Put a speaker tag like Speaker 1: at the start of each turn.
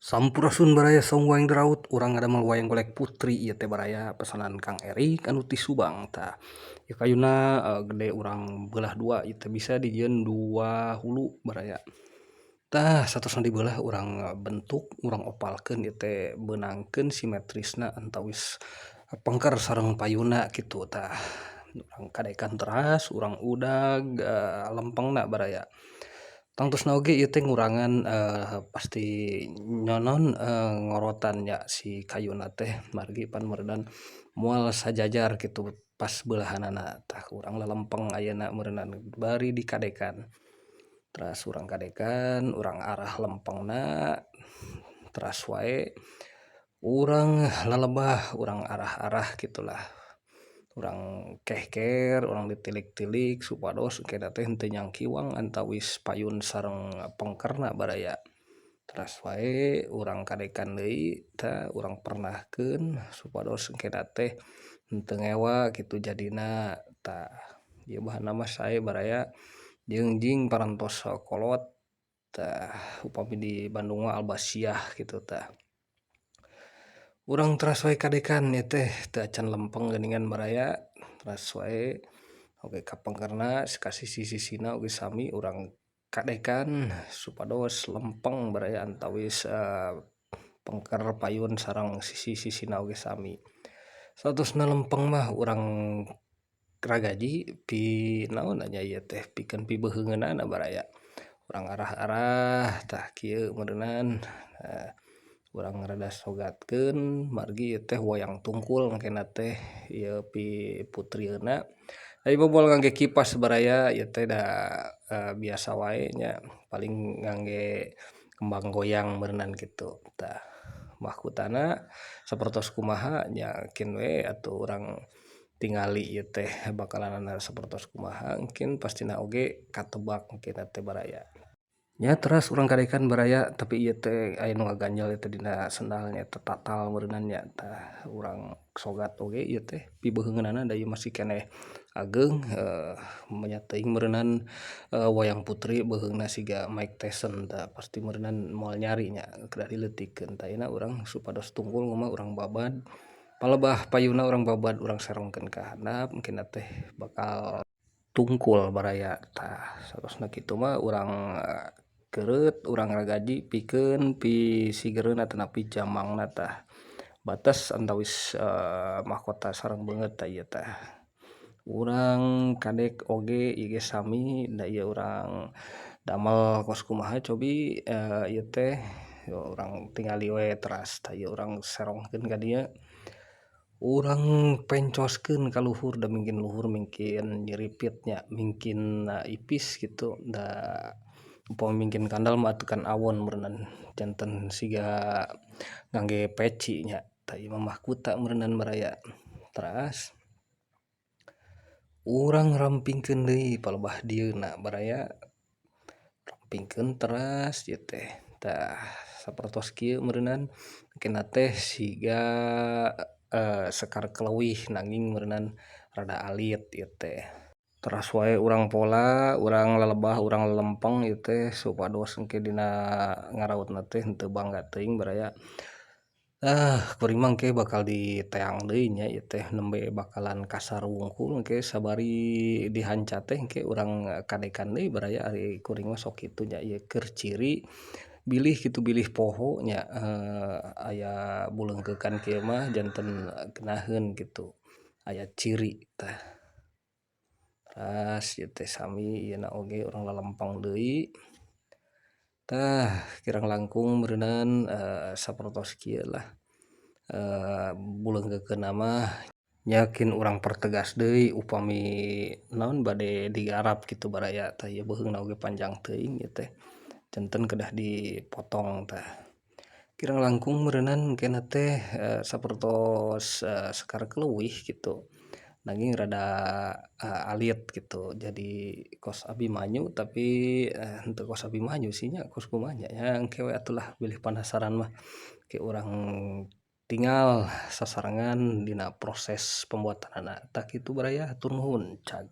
Speaker 1: Sampurasun baraya saung wayang daraut, urang ngadamel wayang golek putri ieu teh baraya pesanan Kang Erik anu ti Subang tah. Ieu kayuna gede urang beulah dua ieu teh bisa dijieun dua hulu baraya. Tah satosna dibeulah urang bentuk, urang opalkeun ieu teh beunangkeun simetrisna antawis pengker sareng payuna kitu tah. Urang kadekan teras, urang udag lempengna baraya. Tangtosna oge ieu teh ngurangan pasti nyonon ngorotan nya si kayuna teh margi pan meureunan moal sajajar kitu pas beulahanana tah urang lalempeng ayeuna meureunan bari dikadekan. Teras urang kadekan, urang arah lempengna teras wae urang lalebah, urang arah-arah kitulah. Urang kehker, urang ditilik-tilik supados engkena teh henteu nyangkiwang antawis payun sareng pengkerna baraya. Teras wae urang kadekan deui tah urang pernahkeun supados engkena teh henteu ngewa kitu jadina tah. Ieu bahanna mah sae baraya jeung jing parantos kolot tah upami di Bandung mah albasiah kitu tah. Urang teras wae kadekan ieu teh teu acan lempeng geuningan baraya teras wae oge ka pengkerna ka sisi-sisina oge sami urang kadekan supados lempeng baraya antawis pengker payun sareng sisi-sisina oge sami. Satosna lempeng mah urang ragaji pi naon nya ieu teh pikeun pibeheungeunana baraya. Urang arah-arah tah kieu meureunan urang rada sogatkeun margi ieu teh wayang tungkul engkena teh ieu pi putrieuna. Ari moal ngangge kipas baraya ieu teh da biasa wae nya paling ngangge kembang goyang meureunan kitu tah. Mahkotana sapertos kumaha nya keun we atuh urang tingali ieu teh bakalanana sapertos kumaha engkin pastina oge katebak engkena teh baraya. Nya teras urang kadekan baraya tapi ieu teh aya nu ngaganjel ieu teh dina sendal nya teh tatal meureunan nya tah urang sogat oge ieu teh pibeheungeunana da ieu masih keneh ageung nya teuing meureunan wayang putri beuheungna siga Mike Tyson tah pasti meureunan moal nyari nya kedah dileutikeun. Tah ayeuna urang supados tungkul mah urang babad palebah payunna urang babad urang serongkeun ka handap engkena teh bakal tungkul baraya tah. Satosna kitu mah urang keureut urang ragaji pikeun pi sigereun atanapi jamangna tah batas antawis mahkota sareng beungeut tah ieu tah. Urang kadek oge ieu ge sami da ieu urang damel kos kumaha cobi ieu teh urang tingali we teras tah ieu urang serongkeun ka dieu. Urang pencoskeun ka luhur da mungkin luhur mungkin nyiripit nya mungkin ipis kitu da upami mungkin kandel mah atuh kan awon meureunan janten siga ngangge peci nya tah ieu mah mahkota meureunan baraya. Teras urang rampingkeun deui palebah dieuna baraya rampingkeun teras ieu teh tah sapertos kieu meureunan engkena teh siga sekar keleuwih nanging meureunan rada alit ieu teh. Teras wae urang pola, urang lalebah, urang lelempeng ieu teh supados engke dina ngarautna teh henteu bangga teuing baraya. Kuring mah engke bakal diteang deui nya ieu teh nembe bakalan kasar wungkul engke sabari dihanca teh engke urang kadekan deui baraya ari kuring mah sok kitu nya ieu keur ciri bilih kitu bilih poho nya aya buleungkeukan kieu mah janten geunaheun kitu aya ciri tah. Teras ieu teh sami ieuna oge urang lalempeng deui tah kirang langkung meureunan sapertos kieu lah buleungkeukeunna mah nya kin urang pertegas deui upami naon bade digarap kitu baraya tah ieu beuheungna oge panjang teuing ieu teh janten kedah dipotong tah. Kirang langkung meureunan engkena teh sapertos sekar keleuwih kitu nanging rada alit kitu jadi kos Abimanyu tapi henteu kos Abimanyu sih nya kos kumaha nya engke we atuh lah bilih panasaran mah ke urang tinggal sasarengan dina proses pembuatanana tah kitu baraya hatur nuhun cag.